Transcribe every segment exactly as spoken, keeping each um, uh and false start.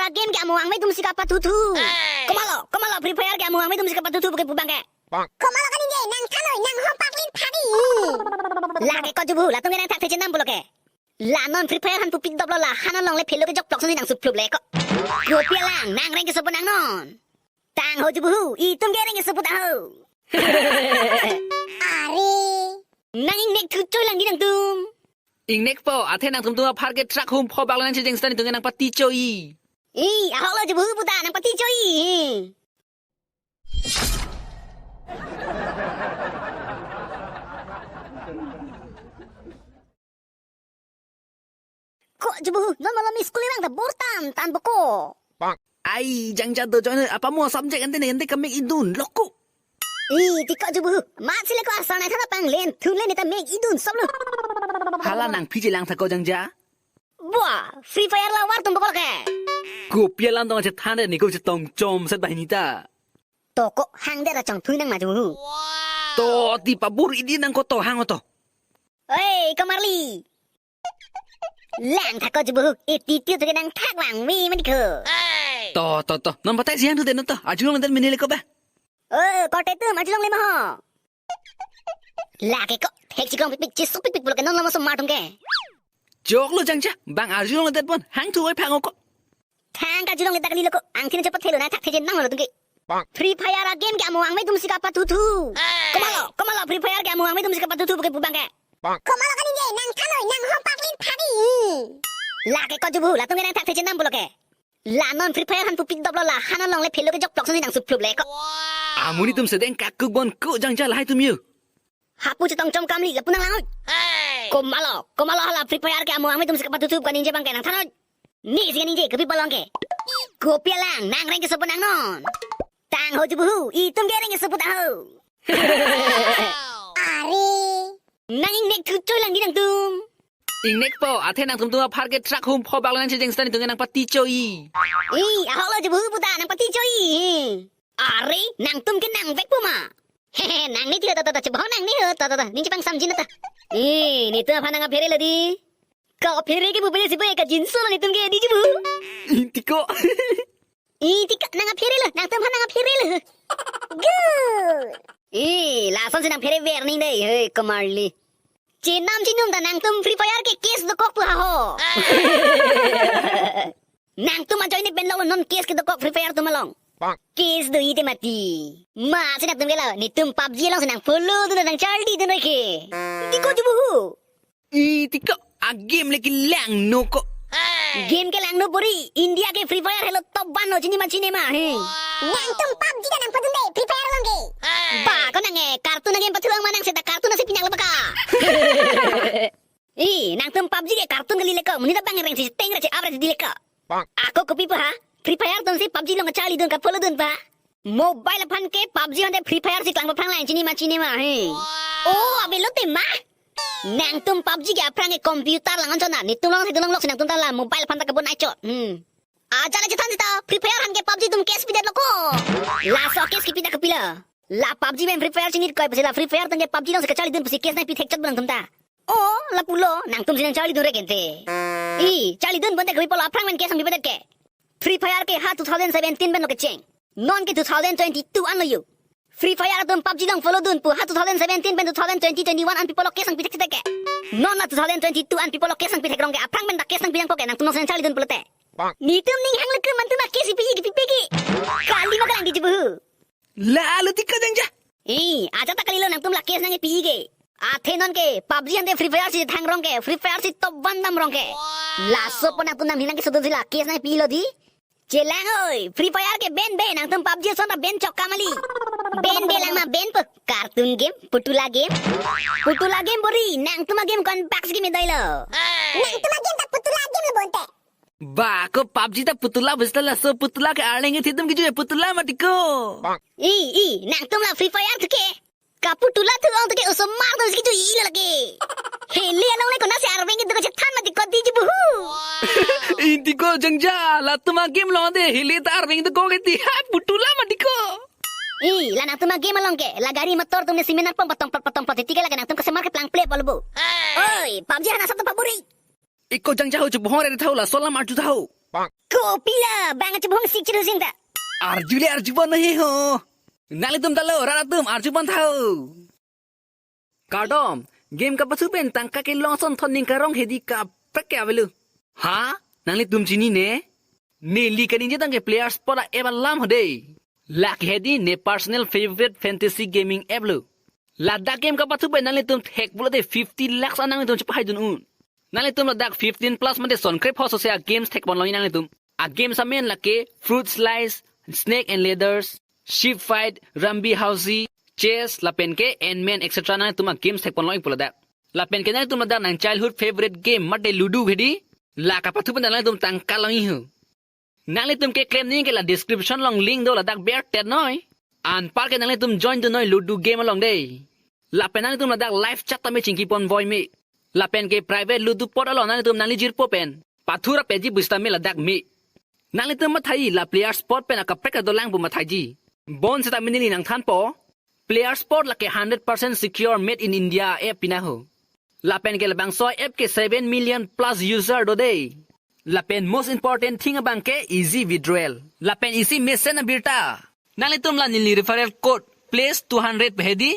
Game ke amo angme atum si kapathu thu. Komatlo, komatlo Free Fire ke amo angme atum si kapathu thu ke pu abang ke. Komatlo kaningje, nang thanoi, nang hom paklin thadi. Lake ko jubu, latum ke nang thaktheji nam pulo ke. La non Free Fire aphan pupi doplo, la han along le phelo ke jok plok si nang suplup le ko. Kopi alang, nang reng keso pu nang non. Tang ho jubu hu, itum ke reng keso pu tang ho. Are. Nang ingnek thu choi lang di nangtum. Ingnek po, athe nangtum atum apar ke truck hum pho bak lo nang chejeng seta netum ke nang pati choi. I, ahok lo jubu hu puta, nang pati choi. Ko jubu hu, non malam school vang ta bor tan, tan boko. Ai, jangja do join apa mo subject ante ne ante kamek idun loko. I, ti ko jubu hu, mat sile ko asal nai thana panglen, thunlen neta mek idun sop lo. Hala nang phiji lang thako jangja. Bua, Free Fire la war tum boko ke. Kopi alam tong chethan de ni ko chetong chom set banghini ta. To ko hang de ra chong thui nang ma jubu hu. To ti pabur idi nang ko to hang oto. Oi, ko marli. Lang thako jubu hu, iti tiu tu ke nang thak vangve mati ko. To, to, to. Nang batai siang tu de no to. Arjulong den mini le ko ba. Oh, kote tu, arjulong le ma ho. Lake ko, thek chikong pikpik, chisuk pikpik pulo ke non lama so mar tum ke. Jok lo jangja, bang arjulong det bon, hang thu oi phang ko. Thang ka arjulong le ta kali lo ko, angthin chepat thelo na thaktheji nang lo tum ke. Free Fire a game ke amo angme atum si kapathu thu. Komatlo, komatlo Free Fire ke amo angme atum si kapathu thu ke pu abang ke. Komatlo kaningje, nang thanoi, nang hom paklin thadi. Lake ko jubu, latum ke nang thaktheji nam pulo ke. La non Free Fire aphan pupi doplo, la han along le phelo ke jok plok si nang suplup le ko. Amonit atum sedeng kakuk bon ko jangja lahai atum yo. Hapu chetong chom kamli lapu nang lang oi. Komatlo, komatlo hala Free Fire ke amo angme atum si kapathu thu kaningje abang ke nang thanoi. Ni si kaningje kopi pu along ke. Kopi alang, nang reng keso pu nang non. Tang ho jubu hu, itum ke reng keso pu tang ho. Are. Nang ingnek thu choi lang di nangtum. Ingnek po, athe nangtum atum apar ke truck hum pho bak lo nang chejeng seta netum ke nang pati choi. I, ahok lo jubu hu puta, nang pati choi. Are, nangtum ke nang vek pu ma. Hehe, nang ni ti ho, to, to, to, chebahong nang ni ho, to, to, to, ning chepangsamji na ta. I, netum aphan nang aphere lo di. Kaphere ke bupele si pu ka jinso lo netum ke di jubu. Inti ko. Iti ka nang aphere lo, nangtum aphan nang aphere lo. Good. Eh, lason si nang phere ver ning dei, hei, ko marli. Chenam chinum ta nangtum Free Fire ke case dokok pu ha ho. Nangtum ajoine pen lo non case ke dokok Free Fire atum along. Case do ite mati. Ma si nangtum ke lo, netum PUBG along si nang follow dun nang charli dun ke. Di ko jubu hu. Iti ko, a game le kelangno ko. Game kelangno pori, India ke Free Fire helo top one lo, chini ma chini ma, he. Nangtum PUBG ta nang padun dei, Free Fire along ke. Ba, ko nang e, cartoon a game pathu ang ma nang seta cartoon asi pinyak lo baka. I, nangtum PUBG ke cartoon kali le ko, monit abang reng si teng re si ap re si di le ko. Ako kopi pa ha? Free Fire atum si PUBG along charli dun ka follow dun pa. Mobile aphan ke PUBG hande Free Fire si klang aphrang lang chini ma chini ma he. Oh, abelo te ma. Nangtum PUBG ke aphrang ke computer lang anchot na. Netum long si dun long lok si nangtum ta la mobile aphan ta kabun ai chot. Hmm. Aja le chethan seta Free Fire aphan ke PUBG atum case pidet lo ko. Laso case kipi ta kapilo. La PUBG pen Free Fire chinit koi pusi la Free Fire atum ke PUBG along si kacharli dun pusi case nangpi thek chot nangtum ta. Oh, lapulo, nangtum si nang charli dun re kente. I, charli dun bonte kapi pulo aphrang pen case nangpipedet ke. Free Fire ke ha two thousand seventeen pen lo kecheng. Non ke two thousand twenty-two an lo yo. Free Fire atum PUBG along follow dun pu ha two thousand seventeen pen two thousand twenty twenty-one an pi pulo case nangpi thek thek ke. Non la two thousand twenty-two an pi pulo case nangpi thek rong ke aphrang pen ta case nangpi nang po ke nangtum nang si nang charli dun pulote. Netum ning hang lekum mantum a case pi ke pipe ke. Kali ma kalang di jubu hu. La alo tika jangja. Eh, aja ta kalilo nangtum la case nangpi ke. Athe non ke PUBG hande Free Fire si thang rong ke, Free Fire si top one dam rong ke. Laso po nangtum nang hinang ke sudun si la case nangpi lo di. Chelang oi, Free Fire ke ban be, nangtum PUBG ason ta ban chok kamali. Ban be lang ma ban po. Cartoon game, putula game. Putula game bori, nangtum a game kon box game doi lo. Nangtum a game ta putula game lo bonte. Ba, ko PUBG ta putula bes ta laso putula ke arleng ke thitum kiju putula mati ko. I, i, nangtum la Free Fire thu ke. Ka putula thu ong thu ke osomar atum si kiju i la lake. Hele along le kona si arveng ke doko chethan mati ko di jubu hu. Inti ko jangja, latum a game lo de hele ta arveng doko ke ti ha putula mati ko. I, la nangtum a game along ke, la gari motor atum ne seminar pom patong patong patong patiti ke la ke nangtum ke semar ke plang ple pol bu. Oi, PUBG hana satu paburi. Iko jangja ho jubu hong re thau laso alam arju thau. Kopilo, bang chibong sik chiru sing ta. Arjule arjubon nahi ho. Nanglitum ta lo, rat atum arjubon tha ho. Kardom, game kapathu pen tangka kelong asonthot ning karong hedi kaprek ke avelo. Ha? Nanglitum chinine? Neli kaningje tangte Player Spot a-app alam ho dei. Lake hedi ne personal favorite fantasy gaming app lo. Ladak game kapathu pen nanglitum thek pulote fifty lakhs an nanglitum chepahai dun un. Nanglitum ladak fifteen plus mate son krepho sose a-games thekponlong nanglitum. A-games amen lake Fruit Slice, Snake and Ladders, Ship Fight, Rumby Housey, Chess, lapen ke Ant-Man, et cetera. Nanglitum a-games thekponlong ikpo ladak. Lapen ke nanglitum ladak nang childhood favorite game mate Ludo hedi. La kapathu pen nanglitum tangka longji ho. Nanglitum keklem ningke la description along link do, ladak bertet noi. Anparke nanglitum join dunnoi Ludo game along dei. Lapen nanglitum ladak live chat tame chingkipon voi me. Lapen ke private Ludo pot along nanglitum nangli jirpo pen pathu ra peji busta me ladak me. Nanglitum mathai la Player Spot pen akaprek dolang pu mathaiji. Bonseta mini neli nangthanpo. Player Spot lake hundred percent secure made in India app pina ho. Lapen ke labangso app ke seven million plus user do dei. Lapen most important thing abang ke easy withdrawal. Lapen isi mesen abirta. Nanglitum la neli referral code place two hundred pu hedi.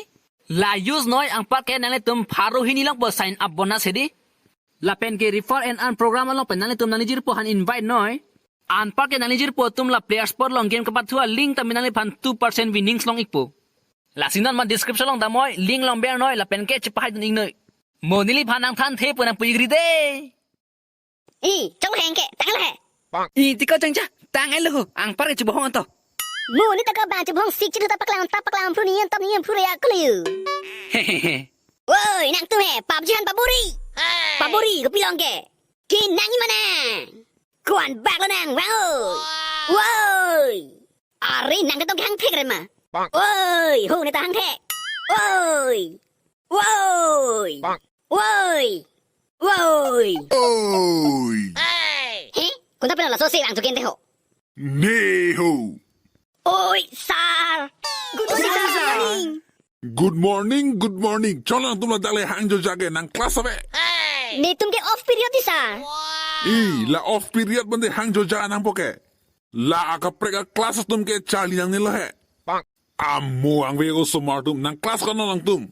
La use noi anparke nanglitum pharo hini longpo sign up bonus hedi. Lapen ke refer and earn program along pen nanglitum nangli jirpo aphan invite noi. Anparke nangli jirpo atum la Player Spot along game kapathu a-link tame nangliphan two percent winnings long ikpo. Lasi non ma description along damnoi, link along bernoi, lapen ke chepahai dun iknoi. Mo neliphan nangthanthe pu nangpu ikri dei. I, chongheng ke, tang le he. I, tiko changcha, tang ai lo ho, anparke chibohong anto. Mo neli ta ka bang chibohong sik chiru ta paklang, ta paklang phru ni, ta ni phru ya kuli. Hehehe. Woi, nangtum he, PUBG han paburi. Paburi, kopilong ke. Ke nang imana. Kuan bak lo nang, wang oi. Woi. Are nang ketong hangthek re ma. Woi, ho neta hangthek. Woi. Woi. Woi. Woi. Oi. He? Kunta pena laso se lang chuken te ho. Ne ho. Oi, sir. Good morning, sir. Good morning, good morning. Chonlang tum ladak le hang jo jage nang class ave. Netum ke off period di, sir. I, la off period bande hang jo ja nangpo ke. La akaprek a-class atum ke charli nangne lo he. Amo angve osomar atum, nang class ko-an nangtum?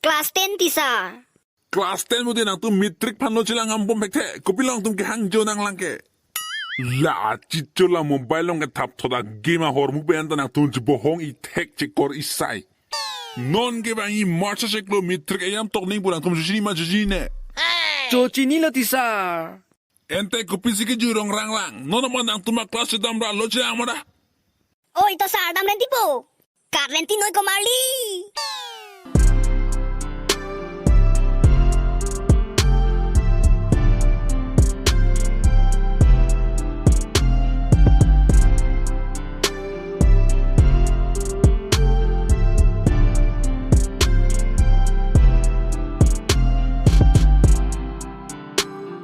Class ten ti, sir. Class ten mute nangtum matric aphan lo chelang ambom thekthe. Kopilo nangtum ke hang jo nanglang ke. La achicho la mobile along kethap thot a-game ahormu pen ta nangtum chibohong ithek chekor isai. Non ke bang i March cheklo matric ayam tok ning pu nangtum chini ma chinine? Cho chinilo ti, sir. Ante kopisi ke jurong ranglang. Non ma nangtum a-class chedam ra lo chelang ma da? Oi to sir, dam renti po. Kar renti noi komarli.